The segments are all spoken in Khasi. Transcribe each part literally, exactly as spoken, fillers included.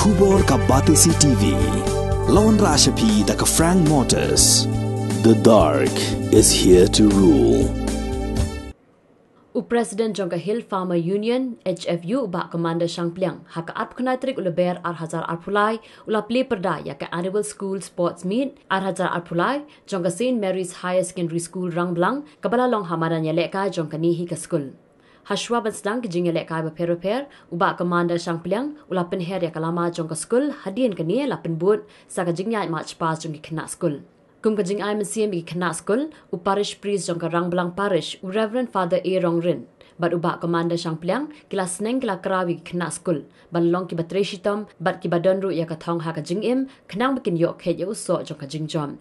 Khubor ka Batesi T V. Lawan Rashapi da ka Frank Motors. The dark is here to rule. U President jong ka Hill Farmer Union, H F U, u Bah Commander Shangpliang, ha ka arphew khyndai tarik u Lber ar hajar arphew lai, u la plie pyrda ïa ka Annual School Sports Meet ar hajar arphew lai jong ka Saint Mary's Higher Secondary School Rangblang, kaba la long ha madan ïalehkai jong kane hi ka skul. Hashwa ban sdang ki jingïalehkai bapher bapher, u Bah Commander Shangpliang u la pynher ïa ka lama jong ka skul, hadien kane la pynbud sa ka jingïaid march past jong ki khynnah skul. Kum ka jingai mynsiem ïa ki khynnah skul, u Parish Priest jong ka Rangblang Parish, u Reverend Father A Rongrin, bad u Bah Commander Shangpliang, ki la sneng ki la kraw ïa ki khynnah skul ban long kiba trei shitom bad kiba don ruh ïa ka thong ha ka jingim, khnang ba kin ïoh kheit ïa u soh jong ka jingjop.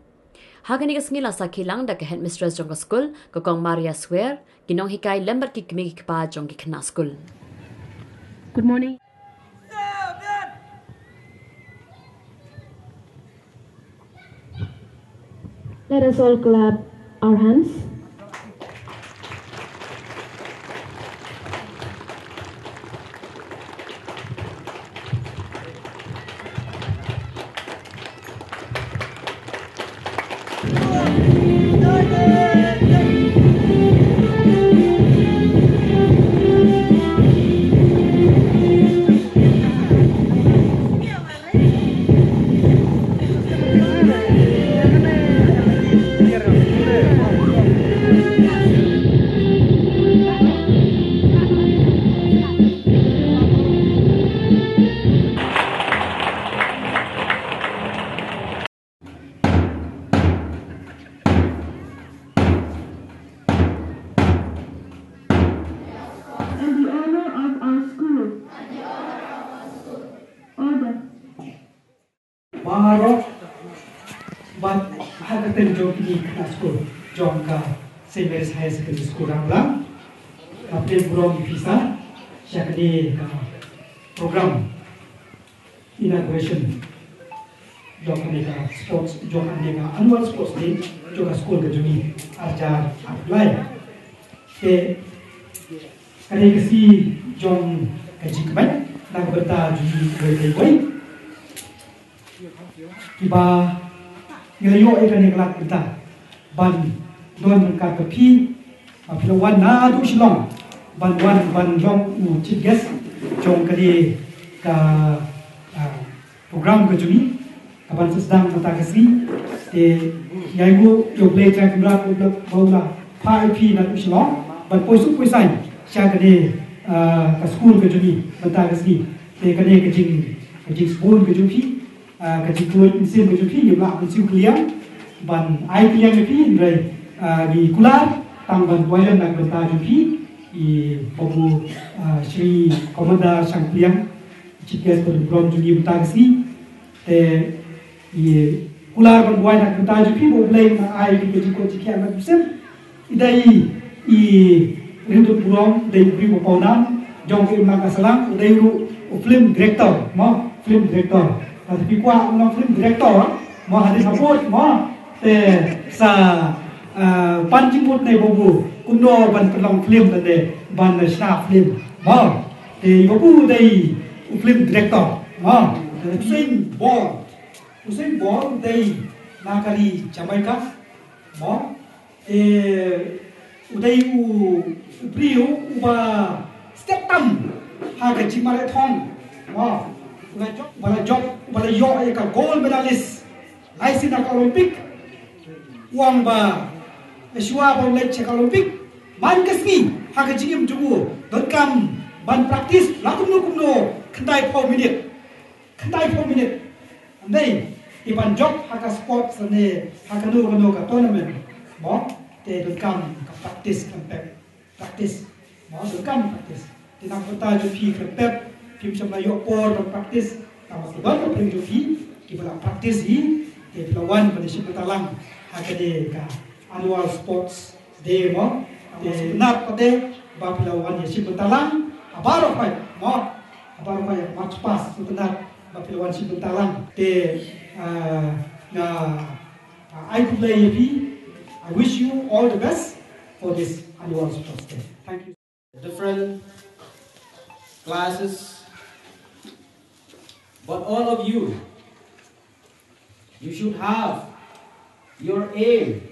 Ha kane ka sngi la sakhi lang da ka headmistress jong ka skul, ka Kong Maria Swer, ki nonghikai lem bad ki kmie ki kpa jong ki khynnah skul. Good morning. Let us all clap our hands. In the honor of our school. Order. Baroh bad ha ka kyrteng jong kine ki khynnah skul jong ka Saint Mary's Higher Secondary School Rangblang, nga pdiang burom ïa phi sa sha kane ka program inauguration jong kane ka sports, jong kane ka annual sports day jong ka skul ka jong ngi, ar hajar arphew lai. Te kane ka sngi jong ka jingkmen na ka bynta jong ngi iwei pa iwei. Kiba ngi la ïoh ïa kane ka lad bynta ban don ryngkat bad phi, ba phi la wan naduh Shillong ban wan ban long u chief guest jong kane ka, ah, program ka jong ngi kaban sa sdang mynta ka sngi. Te ïa ngi ïa U Blei Trai Kynrad ba u la phah ïa phi naduh Shillong ban poi suk poi saiñ sha kane, ah, ka skul ka jong ngi mynta ka sngi. Te kane ka jing, ka jingsbun ka jong phi, ah, ka jingkhuid mynsiem ka jong phi, ngim lah ban siew kylliang ban ai kylliang ïa phi, hynrei, ah, ngi kular tang ban buaid na ka bynta jong phi. I Babu, ah, Shri Commander Shangpliang, chief guest ba don burom jong ngi mynta ka sngi. Te i kular ban buaid na ka bynta jong phi, ba U Blei un ai ïa phi ka jingkoit jingkhiah na ka bynta. I dei i briew don burom, dei i briew ba pawnam jong ka imlang ka sahlang, u dei ruh u film director, mo, film director. Lada phi kwah ban long film director, mo, hadien habud, mo, te sa, ah, pan jingmut na i Babu kumno ban pynlong film lane ban shna film, mo. Te i Babu u dei u film director, mo. Usain Bolt, Usain Bolt u dei na ka ri Jamaica, mo. Eh, u dei u, u briew uba step tam ha ka jingmarathon. Mo, uba la jop, uba la jop, uba la ïoh ïa ka gold medalist lai sien ha ka Olympic. U ong ba shuwa ba u leit sha ka Olympic, man ka sngi ha ka jingim jong u donkam ban practice la kumno kumno khyndai phew minit. Khyndai phew minit. Hynrei i ban jop ha ka sports ne ha kano kano ka tournament, mo, te donkam ka practice khlem pep. Practice, mo, donkam practice. Te na ka bynta jong phi khlem pep, phim shym la ïoh por ban practice. Tangba ki don ka pyrshah jong phi kiba la practice hi, te phi la wan ban ïashim bynta lang ha kane ka annual sports Dei mo, te sngewbha pat de ba phi la wan ïashim bynta lang ha baroh khoit mo, ha baroh khoit ïa ka march past, sngewbha ba phi la wan shim bynta lang. Te, ah, nga, ah, ai khublei ïa phi. I wish you all the best for this annual sports day. Thank you. Different classes. But all of you, you should have your aim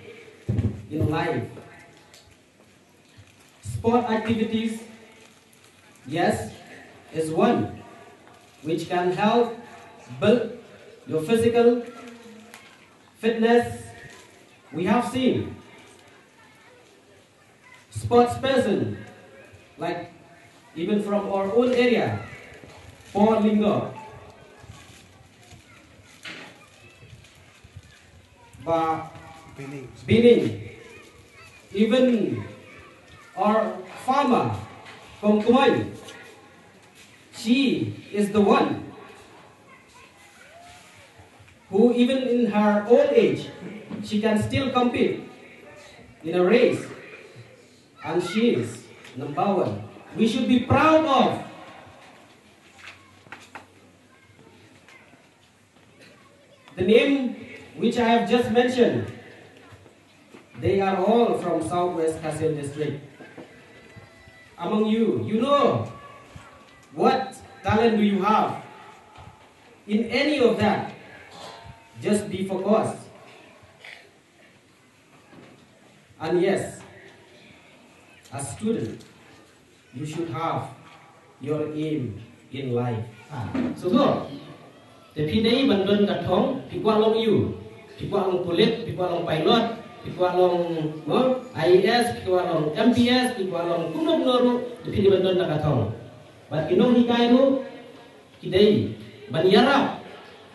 in life. Sport activities, yes, is one which can help build your physical fitness. We have seen sports person, like even from our own area, Paul Linggo, ba Bining, even our farmer from Kumai, she is the one who, even in her old age, she can still compete in a race, and she is number one. We should be proud of the name which I have just mentioned. They are all from Southwest Khasi Hills District. Among you, you know what talent do you have in any of that? Just be focused. And yes, as student, you should have your aim in life. Ah, so to, te phi dei ban don ka thong, phi kwah long aiu, phi kwah long pulit, phi kwah long pilot, phi kwah long, no, I A S, phi kwah long M P S, phi kwah long kumno kumno ruh, te phi dei ban don ka thong. Bad ki nonghikai ruh, ki dei ban ïarap,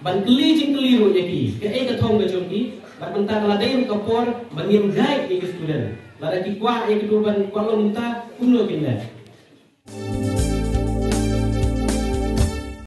ban kylli jingkylli ruh ïa ki, kaei ka thong ka jong ki, bad mynta ka la dei ruh ka por ban ngin guide ïa ki student. Lada ki kwah ïa kito ban kwah long mynta, kumno kin leh.